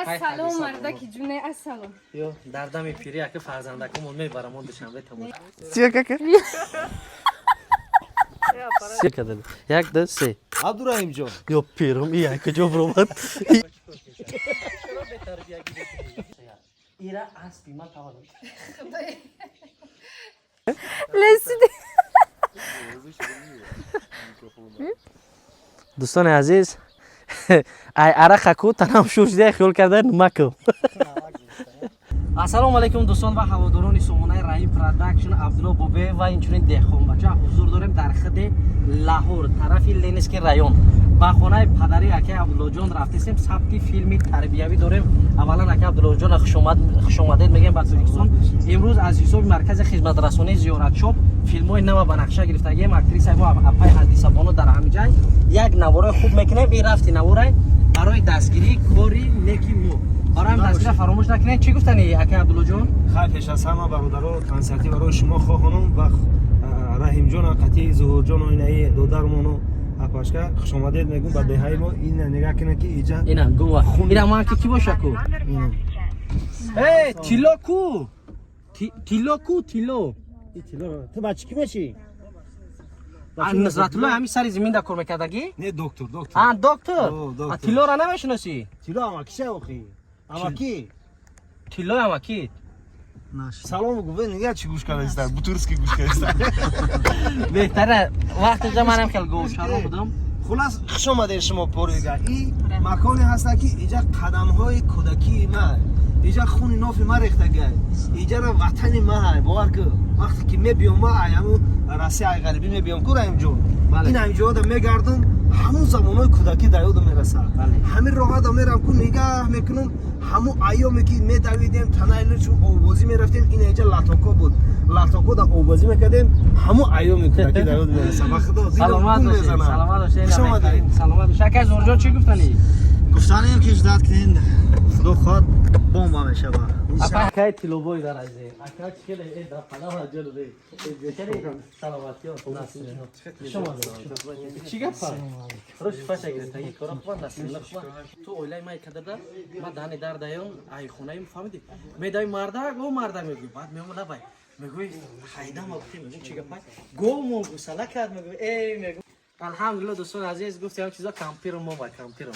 Ассалом, мардаки ҷуне, ассалом. Ё дар дами пирӣ ака фарзандакумон мебарам он Душанбе тамошо. Сия кака? Се кадали. Як, ду, се. Абдураҳимҷон. Ё пирум, и як куҷо бромад? Ира аспи ман таваллуд. Лесиди. Дӯстони азиз, ай арақа ку танам шур шуда, хиёл карда нумакам. Ассалому алайкум, дӯстон ва ҳаводорони сомонаи Раҳим Продакшн. Абдулло Бобе ва инчунин деҳқонбача ҳузур дорем дар хиди Лаҳур, тарафи Ленинский район, ба хонаи падари акаи Абдуллоҷон рафтесем. Сабти филми тарбиявӣ дорем. Аввалан, акаи Абдуллоҷон, хушомадед мегӯем ба Тоҷикистон. Имрӯз аз ҳисоби маркази хизматрасонии Зиёратшоп филмҳои нава ба нақша гирифтагием. Актрисаи мо, апаи Ҳадисабоно, дар ҳамин ҷай як навораи хуб мекунем. Ин рафти наворай барои дастгирии кори неки мо, барои ҳам дастгира фаромӯш накунед. Чӣ гуфтани, акаи Абдуллоҷон? Хайр, пеш аз ҳама, бародаро, консерти барои шумо хоҳонам ва Раҳимҷон, қатъи Зуҳурҷон, инаи додармону апашка хушомадед мегӯм ба деҳаи мо. Ина нигаҳ кунед, ки иҷа Ина гува, ина ман ки боша ку? Э, тилло ку? Тилло ку, тилло? Ту бачи ки мешӣ? Нусратулло ҳамин сари замин да кор мекардагӣ? Не, доктор, доктор. А, доктор. О, доктор. А тиллоро намешиносӣ? Тилло амакиша охи, амаки. Тиллои амаки. Салом гӯ, нигаҳ чӣ гӯш кардаиста, бутурски гӯш кардаиста. Беҳтара вақтиҷа манам хел говшаро будам. Хулас, хуш омадед шумо порига. И маконе ҳаста, ки иҷа қадамҳои кӯдакии ман, иҷа хуни нофи ман рехтагай, иҷара ватани ман. Бовар ку, вақте ки мебиём ма ай ҳамун Россия, ай ғарибӣ мебиём ку, Раҳимҷон, ин ҳаминҷода мегардум, ҳамун замонҳои кӯдакӣ дар ёдам мерасад. Ҳамин роҳада мерам ку, нигаҳ мекунам, ҳамун айёме ки медавидем, танаи лучу овбозӣ мерафтем. Ин иҷа латоко буд, латоко дар овбозӣ мекардем. Ҳамун айёми кӯдакӣ дар ёдам мерасад. Ба худо, дилам Саломат гум бошед. мезанад. Саломат бошед. Хуш омадед. Саломат бошед. Акаи Зуҳурҷон, чӣ гуфтанӣ? Гуфтанем, ки ждать кунед, худо хоҳад, бомба мешавад. Акаи тиллобой дар азиз, ака чикеле э да панама ҷолу бе чикеле. Саломатиё, шумо чӣ гапа? Рӯш фаша гирифтаги, кора хуба, насибла хуба. Ту оилаи май кадарда ма дани дар даён ай хонаим, фаҳмидӣ? Медави, мардак, о мардак мегӯй. Баъд меома лабай, мегӯй: «Хайдама гуфти». Мегӯй: «Чӣ гапа? Говмон гусала кард». Мегӯй: «Эй», мегӯй. Алҳамдулилла, дӯстони азиз, гуфтем чизо кампирм мо ба кампирм.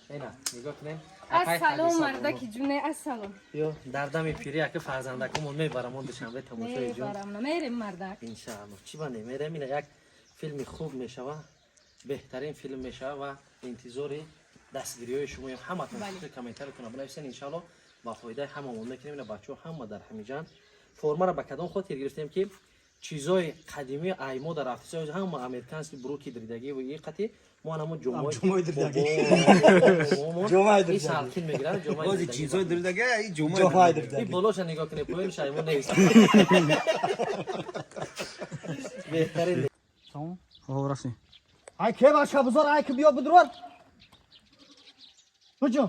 Ина нигоҳ кунем. Ассалом, мардаки ҷуне, ассалом. Ё дар дами пирӣ ака фарзандакумон мебарам он Душанбе тамошои ҷон. Мебарам, намерем, мардак. Иншаалло, чӣ ба немерем? Ина як филми хуб мешава, беҳтарин филм мешава ва интизори дастгириҳои шумоем ҳаматон. Комментариятона бинависен, иншаалло, ба фоидаи ҳамамон мекунем. Ина бачаҳо ҳама дар ҳамиҷан. Формаро ба кадом хотир гирифтем, ки чизои қадимии аймо дар рафтисо ҳама американский брюки дридагӣ ва и қати мо ҳамон ҷомои дридагӣ. ҷомаи салкин мегиранд, ҷомаи Бози дридагӣ. чизои дурдага, и ҷумаи. Ҷомаи И дридагӣ. болоша нигоҳ кунед, поёни шаймо нест. Беҳтарин. Рафтем. Ай ке баша бузор, ай ки биё бидурор. Буҷо.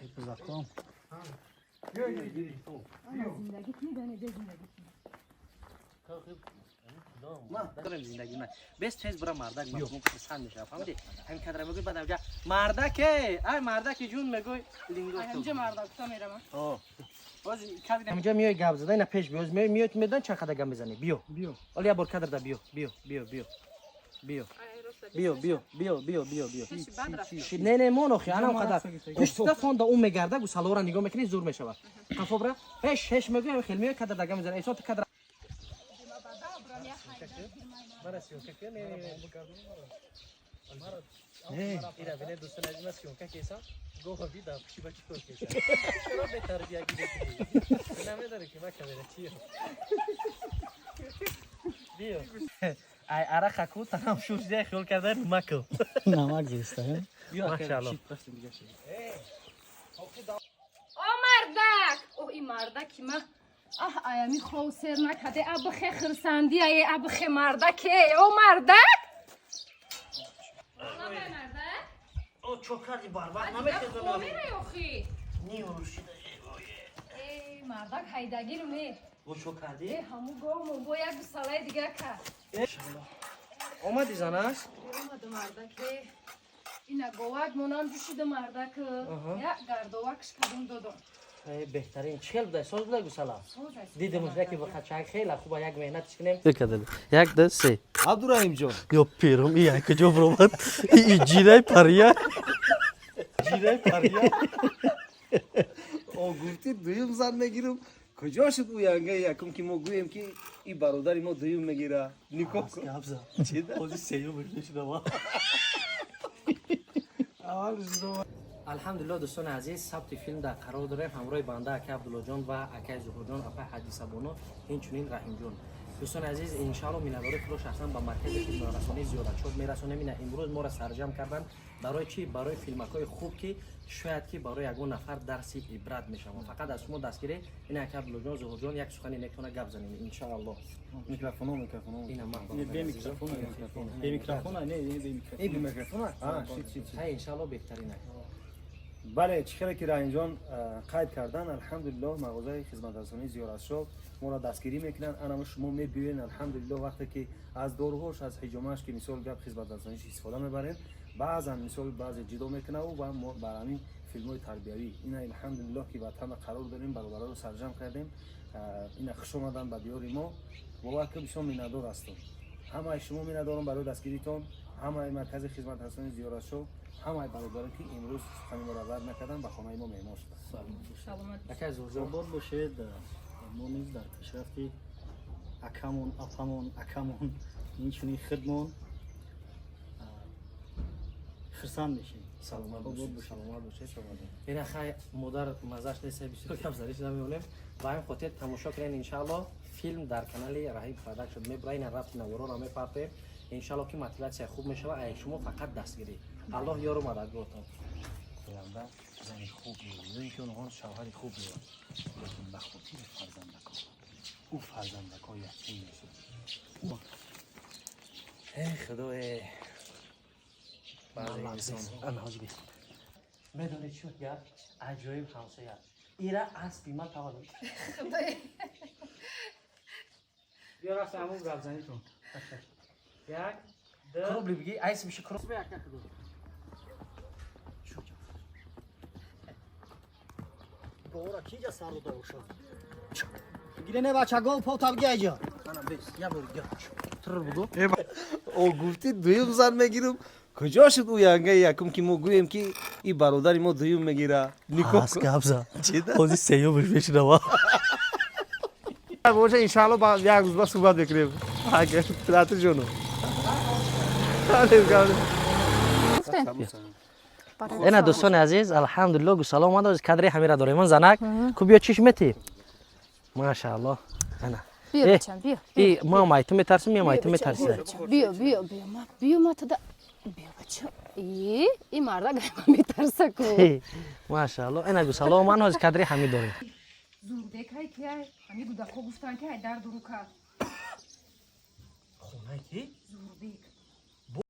Ай бузаком. Зиндагӣ медонед, зиндагӣ. Дорем зиндагӣ ман бес тез бира, мардак мақбул хурсанд мешава, фаҳмидӣ? Ҳамин кадра мегӯй, баъд авҷа: «Мардаке, ай мардаки ҷун», мегӯй, лингот. Ҳаминҷа мардак гуфта меравам. Боз кадр ҳаминҷа миёй, гап зада, ина пеш биёз, миёй, миёй, медон чанд қадар гап мезанӣ. Биё, Биё. Ҳоло як бор кадрда биё, биё, биё, биё, биё, биё, биё, биё, биё, биё, биё. Не, не, мон охи, анам қадар пуштида фонда ӯ мегарда, гусалора нигоҳ мекунӣ, зур мешавад. Қафо бира, ҳеш ҳеш мегӯй, хел миёй, кадрда гап мезанӣ. Эҳсон, ту кадр мара съёмка кун. Не, не, не, ира бине, дӯстони азиз, ман съёмка кесам, гоҳо видам чӣ ба чӣ кор кесам. Чаро бетарбиягӣ мекунӣ? Намедонӣ, ки ман камера чиям? Биё, ай арақа ку танам шур шуда, хиёл карда нумакам. Намак зиста. Машаалло. О мардак, о и мардаки ма, аҳ, аями хов сер накаде, абхе хирсанди, ае абхе мардаке, о мардак. Мардак. О, чо карди барбад? Намехезонам. Охи. Эй, мардак, ҳайдагирм е. Бо чо кардӣ? Э, ҳаму гому бо як гусалаи дига кард. Омади, занаш? Омаду, мардаке. Ина говак монам ҷӯшида, мардак. Я гардовакш кадом додом. Беҳтарин. Чӣ хел будай, соз будай гусала? Соз аст. Дидем, яке бахачак хеле хуба, як меҳнат кунем. Як, ду, се. Абдураҳимҷон. Ё пирум, и як куҷо бромад? И ҷирай пария, ҷирай пария. О, гуфтӣ дуюм зан мегирам, куҷо шуд ӯ янгаи якум, ки мо гӯем, ки и бародари мо дуюм мегира, никоҳ кун? Ҳозир сеюм шудава. Алҳамдулилло, дӯстони азиз, сабти филм дар қарор дорем ҳамроҳи банда акай Абдуллоҷон ва акай Зуҳурҷон, апай Ҳадисабоно, инчунин Раҳимҷон. Дӯстони азиз, иншаалло, миннатдории худро шахсан ба маркази хидматрасонии Зиёратшоп мерасонем. Ина имрӯз моро сарҷам карданд. Барои чӣ? Барои филмакҳои хуб, ки шояд ки барои ягон нафар дарси ибрат мешаванд. Фақат аз шумо дастгирӣ. Ина акай Абдуллоҷон, Зуҳурҷон, як сухани нектона гап занем, иншаалло. Микрофоно, микрофоно. Ина ман. Бе микрофон, бе микрофон, не, бе микрофон. И бе микрофона, а шит, шит, шит. Ҳай, иншаалло, беҳтарина. Бале, чӣ хеле ки Раҳимҷон қайд кардан, алҳамдулиллоҳ, мағозаи хизматрасонии Зиёратшоп моро дастгирӣ мекунанд. Анамо шумо мебиёен, алҳамдулиллоҳ, вақте ки аз доруҳош, аз ҳиҷомааш, ки мисол гап, хизматрасониш истифода мебарем, баъзан мисол баъзе ҷидо мекунаву ва мо бар ҳамин филмҳои тарбиявӣ. Ина, алҳамдулиллоҳ, ки ватана қарор дорем, бародараро сарҷам кардем. Ина хуш омадан ба диёри мо. Бовар ки бисёр миннатдор ҳастам, ҳамаи шумо миннатдорам барои дастгиритон, ҳамаи маркази хизматрасонии Зиёратшоп, ҳамаи бародаре, ки имрӯз сухани моро рад накардан, ба хонаи мо меҳмон шуданд. Саломат. Акай Зуҳурҷон. Обод бошед. Мо низ дар пешрафти акамон, апамон, акамон, инчунин худмон хурсанд мешем. Саломат Обод бошед. бошед. Саломат бошед. Ина хай, модар мазаш нест, бисёр гап заниш намемонем. Ба ҳамин хотир тамошо кунед, иншаалло, филм дар канали Раҳим Продакшн мебра. Ина рафти навороро мепартоем, иншаалло, ки мотиватсия хуб мешава. Ай шумо фақат дастгирӣ. Аллоҳ ёру мададгоҳтон. Оянда зани хуб меёбӣ ё ин ки онҳо шавҳари хуб меёбад, лекин ба хотири фарзандакҳо ӯ фарзандакҳо ятим месозад. Э, худое, баъзе инсон Медонӣ чӣ гап аҷоиб, ҳамсоя? Ира аспи ма таваллуд. Худои. Биё, рафта ҳамон гапзанитон. Як, ду, крубли биги, айс миши круб. Бора киҷа сар дода бошад? Гире не, бача, гов по табги айҷа. Тур бугу. О, гуфтӣ дуюм зан мегирам, куҷо шуд ӯ янгаи якум, ки мо гӯем, ки и бародари мо дуюм мегира, никоҳ кун? Гапза. Ҳозир сеюмш мешунава. Боша, иншаалло, ба як рӯз ба суҳбат мекунем. Ҷоно. Ина, дӯстони азиз, алҳамдулилло, гусало омада, кадри ҳамира дорем. Ман занак ку, биё, чиш мети, машаалло, ана. Биё, Э, бачам, биё. И ма майту метарсим, я майту Биё, метарсида. бачам, биё, биё, биё, ма, биё, ма тада. Биё, бача. И, и мардак ма метарса ку. Машаалло, ина гусало оман, ҳозир кадри ҳами дорем. Зурбек ҳай ки ай, ҳами гудакҳо гуфтанд, ки ай дар дурука. Хонаи ки? Зурбек.